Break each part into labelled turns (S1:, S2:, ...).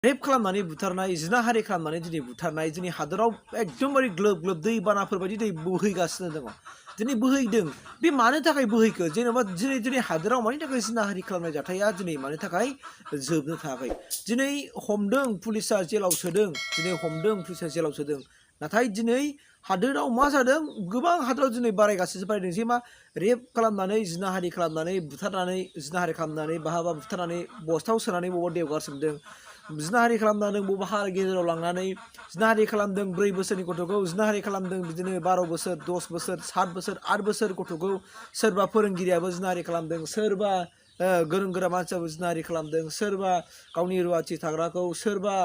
S1: rape खालामनानै बुथारनाय जिनाहारि खालामनानै दिनै बुथारनाय जोंनि हादराव एकदमबारे ग्लोब ग्लोब दैबानाफोर बायदि दै बोहैगासिनो दङ दिनै बोहैदों बे मानो थाखाय बोहैखो जेनेबा दिनै हादराव मानि थाखाय जिनाहारि खालामनाय जाथाया दिनै मानि थाखाय जोबनो थाखाय दिनै हमदों पुलिसा जेलाव सोदों दिनै हमदों पुलिसा जेलाव सोदों नाथाय दिनै हादोराव मा जादों गोबां हादराव दिनै बारायगासिनो बारायदों जे मा रेप खालामनानै जिनाहारि खालामनानै बुथारनानै जिनाहारि खालामनानै बाहाबा बुथारनानै बस्थायाव सोनानै बबावबा देवगार सोमदों जिनाहारि खालामदों बबेबा हार गेजेराव लांनानै जिनाहारि खालामदों 4 बोसोरनि गथ'खौ जिनाहारि खालामदों बिदिनो 12 बोसोर 10 बोसोर 7 बोसोर 8 बोसोर गथ'खौ सोरबा फोरोंगिरियाबो जिनाहारि खालामदों सोरबा गोरों गोरा मानसियाबो जिनाहारि खालामदों सोरबा गावनि रुवाथि थाग्राखौ सोरबा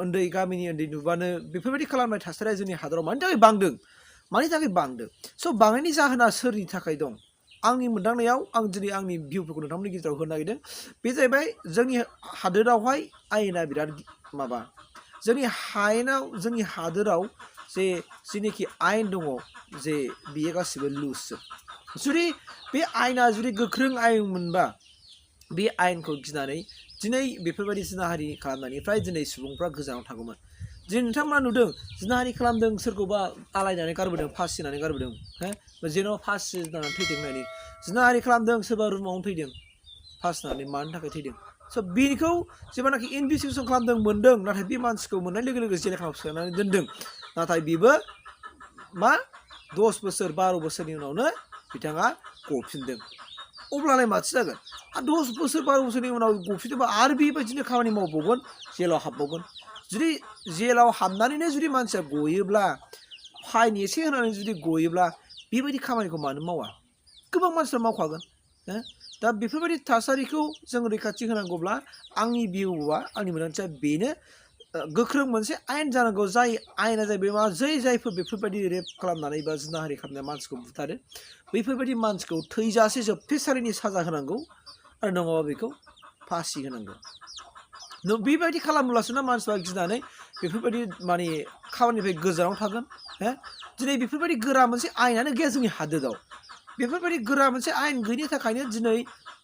S1: उन्दै गामिनि उन्दै नुबानो बेफोरबायदि खालामनाय थासारिया जोंनि हादराव मानि थाखाय बांदों स' बांनायनि जाहोना सोरनि थाखाय दं आंनि मोनदांनायाव आं दिनै आंनि भिउफोरखौ नोंथांमोननि गेजेराव होनो नागिरदों बे जाहैबाय जोंनि हादोरावहाय आयेना बिराद माबा जोंनि हादोराव जे जेनेखि आयेन दङ जे बियो गासिबो लुज जुदि बे आयेना जुदि गोख्रों आयेन मोनबा बे आयेनखौ गिनानै दिनै बेफोरबायदि जिनाहारि खालामनायनिफ्राय दिनै सुबुंफ्रा गोजानाव थागौमोन दिनै नोंथांमोना नुदों जिनाहारि खालामदों सोरखौबा आलायनानै गारबोदों फासि होनानै गारबोदों जेनेबा फासि होनानै थैदों होननानै जिनाहारि खालामदों सोरबा रुमावनो थैदों फासि होनानै मानि थाखाय थैदों स' बेखौ जेब्लानाखि इनभेस्टिगेसन खालामदों मोनदों नाथाय बे मानसिखौ मोननाय लोगो लोगो जेल खानायाव सोनानै दोनदों नाथाय बेबो मा 10 बोसोर 12 बोसोरनि उनावनो बिथाङा गफिनदों अब्लालाय माथो जागोन 10 बोसोर 12 बोसोरनि उनाव गफिनोबा आरो बेबायदिनो खामानि मावबावगोन जेलाव हाबबावगोन जुदि जेलाव हाबनानैनो जुदि मानसिया गयोब्ला फाइन एसे होनानै जुदि गयोब्ला बेबायदि खामानिखौ मानो मावा गोबां मानसिफ्रा मावखागोन दा बेफोरबायदि थासारिखौ जों रैखाथि होनांगौब्ला आंनि भिउआ आंनि मोनदांथिया बेनो गोख्रों मोनसे आयेन जानांगौ जाय आयेना जाहैबाय मा जायफोर बेफोरबायदि रेप खालामनानै बा जिनाहारि खालामनाय मानसिखौ बुथारो बैफोरबायदि मानसिखौ थैजासे जोबथेसालिनि साजा होनांगौ आरो नङाबा बेखौ फासि होनांगौ बेबायदि खालामब्लासो ना मानसिफ्रा गिनानै बेफोरबायदि माने खामानिनिफ्राय गोजानाव थागोन दिनै बेफोरबायदि गोरा मोनसे आयेनानो गैया जोंनि हादोराव बेफोरबायदि गोरा मोनसे आयेन गैयिनि थाखायनो दिनै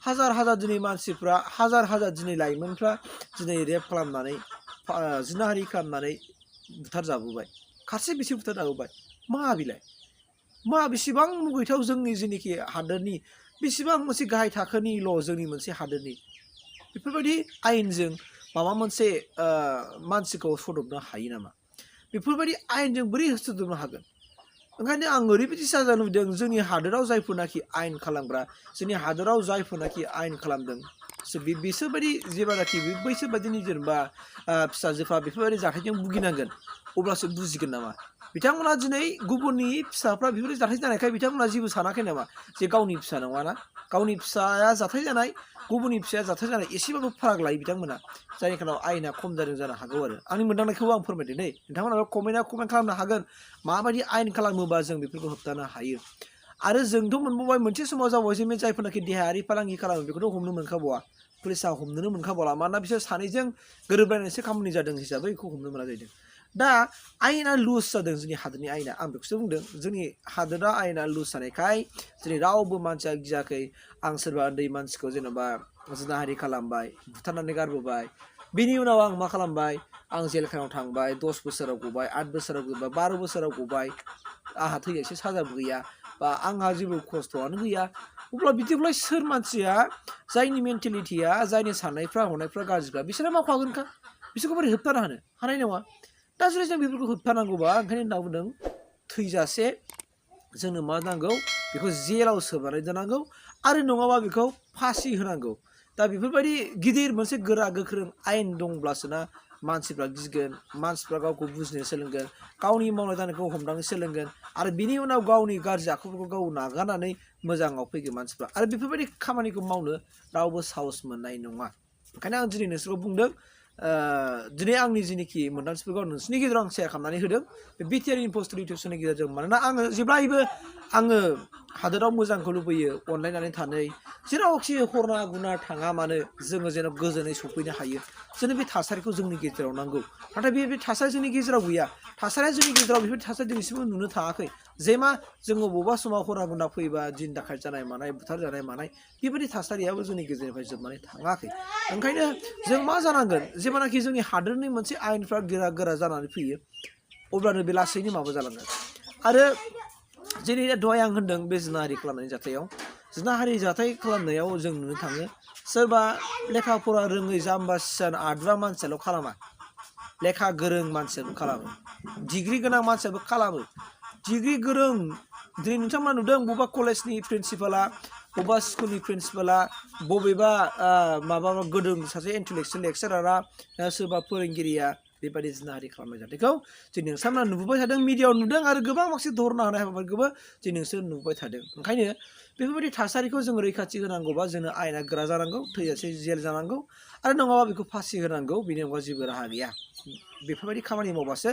S1: हाजार दिनै मानसिफ्रा हाजार दिनै लाइमोनफ्रा दिनै रेप खालामनानै जिनाहारि खालामनानै बुथारजाबोबाय खारसे बेसे बुथारजाबोबाय मा बेसेबां मुगैथाव जोंनि जेनेखि हादोरनि बेसेबां मोनसे गाहाय थाखोनिल' जोंनि मोनसे हादोरनि बेफोरबायदि आयेनजों माबा मोनसे मानसिखौ सदबनो हायो नामा बेफोरबायदि आयेनजों बोरै होसोदबनो हागोन ओंखायनो आं ओरैबायदि साजा नुदों जोंनि हादोराव जायफोरनाखि आयेन खालामग्रा जोंनि हादोराव जायफोरनाखि आयेन खालामदों बिसोरबायदि जेब्लानाखि बैसोरबायदिनि जेनेबा फिसाजोफ्रा बेफोरबायदि जाथायजों भुगिनांगोन अब्लासो बुजिगोन नामा बिथांमोना दिनै गुबुननि फिसाफ्रा बेफोरबायदि जाथाय जानायखाय बिथांमोना जेबो सानाखै नामा जे गावनि फिसा नङाना गावनि फिसाया जाथाय जानाय गुबुननि फिसाया जाथाय जानाय एसेबाबो फाराग लायो बिथांमोना जायनि खारनाव आयेना खम जादों जानो हागौ आरो आंनि मोनदांनायखौबो आं फोरमायदों दै नोंथांमोनाबो कमेन्ट खालामनो हागोन माबायदि आयेन खालामोबा जों बेफोरखौ होबथानो हायो आरो जोंथ' मोनबावबाय मोनसे समाव जाबाय जे जायफोरनाखि देहायारि फालांगि खालामो बेखौथ' हमनो मोनखाबावा पुलिसा हमनोनो मोनखाबावला मानोना बिसोर सानैजों गोरोबलायनायसो खामानि जादों हिसाबै बेखौ हमनो मोना जाहैदों दा आयेना लुज जादों जोंनि हादोरनि आयेना आं बेखौसो बुंदों जोंनि हादोरा आयेना लुज जानायखाय दिनै रावबो मानसिया गियाखै आं सोरबा उन्दै मानसिखौ जेनेबा जिनाहारि खालामबाय बुथारनानै गारबोबाय बेनि उनाव आं मा खालामबाय आं जेल खानायाव थांबाय 10 बोसोराव गबाय 8 बोसोराव गबाय 12 बोसोराव गबाय आंहा थैजासे साजाबो गैया बा आंहा जेबो खस्थ'आनो गैया अब्ला बिदिब्ला सोर मानसिया जायनि मेन्टेलिटिया जायनि साननायफ्रा हनायफ्रा गाज्रिफ्रा बिसोरो मावखागोनखा बिसोरखौ बोरै होबथानो हानाय नङा दा जुदि जों बेफोरखौ होबथानांगौबा ओंखायनो होनना बुंदों थैजासे जोंनो मा नांगौ बेखौ जेलाव सोनानै दोननांगौ आरो नङाबा बेखौ फासि होनांगौ दा बेफोरबायदि गिदिर मोनसे गोरा गोख्रों आयेन दंब्लासो ना मानसिफ्रा गिगोन मानसिफ्रा गावखौ बुजिनो सोलोंगोन गावनि मावनाय दांनायखौ हमदांनो सोलोंगोन आरो बिनि उनाव गावनि गाज्रि आखुफोरखौ गाव नागारनानै मोजाङाव फैगोन मानसिफ्रा आरो बेफोरबायदि खामानिखौ मावनो रावबो साहस मोननाय नङा ओंखायनो आं दिनै नोंसोरखौ बुंदों दिनै आंनि जेनेखि मोनदांथिफोरखौ नोंसोरनि गेजेराव आं शेयार खालामनानै होदों बे Btrinfostudio गेजेरजों मानोना आङो जेब्लायबो आङो हादोराव मोजांखौ लुबैयो अनलायनानै थानो जेरावखि हरना गुना थाङा मानो जोङो जेन गोजोनै सफैनो हायो जोंनो बे थासारिखौ जोंनि गेजेराव नांगौ नाथाय बे थासारि जोंनि गेजेराव गैया थासारिया जोंनि गेजेराव बेफोर थासारि दिनैसिमबो नुनो थाङाखै जे मा जोङो बबेबा समाव खना गुना फैबा दिन दाखाय जानाय मानाय बुथार जानाय मानाय बेबायदि थासारियाबो जोंनि गेजेरनिफ्राय जोबनानै थाङाखै ओंखायनो जों मा जानांगोन जेब्लानाखि जोंनि हादोरनि मोनसे आयेनफ्रा गोरा गोरा जानानै फैयो अब्लानो बे लासैनो माबा जालाङो आरो जेरै दहाय आं होनदों बे जिनाहारि खालामनायनि जाथायाव जिनाहारि जाथाय खालामनायाव जों नुनो थाङो सोरबा लेखा फरा रोङै जाम्बा सियान आदुरा मानसियाल' खालामा लेखा गोरों मानसियाबो खालामो डिग्रि गोनां मानसियाबो खालामो डिग्रि गोरों दिनै नोंथांमोना नुदों बबेबा कलेजनि प्रिन्सिपाला बबेबा स्कुलनि प्रिन्सिपाला बबेबा माबा गोरों सासे इन्टेलेक्सुयेल लेक्सारारा सोरबा फोरोंगिरिया बेबायदि जिनाहारि खालामनाय जाथायखौ जों नोंथांमोना नुबोबाय थादों मिडियाआव नुदों आरो गोबां माखासे धरना होनाय हाबाफारिखौबो जों नोंसोर नुबाय थादों ओंखायनो बेफोरबायदि थासारिखौ जों रैखाथि होनांगौबा जोंनो आयेना गोरा जानांगौ थैजासे जेल जानांगौ आरो नङाबा बेखौ फासि होनांगौ बेनि अनगा जेबो राहा गैया बेफोरबायदि खामानि मावबासो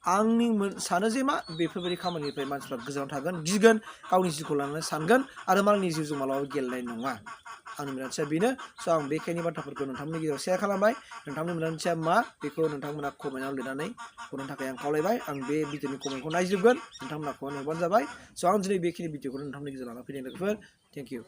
S1: आंनि सानो जे मा बेफोरबायदि खामानिनिफ्राय मानसिफ्रा गोजानाव थागोन गिगोन गावनि जिउखौ लानानै सानगोन आरो मालायनि जिउजों मालाबाबो गेलेनाय नङा आंनि मोनदांथिया बेनो स' आं बेखायनो बाथ्राफोरखौ नोंथांमोननि गेजेराव शेयार खालामबाय नोंथांनि मोनदांथिया मा बेखौ नोंथांमोना कमेन्टआव लिरनानै हरनो थाखाय आं खावलायबाय आं बे भिडिअनि कमेन्टखौ नायजोबगोन नोंथांमोना कमेन्ट हरबानो जाबाय स' आं दिनै बेखिनि भिडिअखौ नोंथांमोननि गेजेराव लाना फैदों लोगोफोर थेंक इउ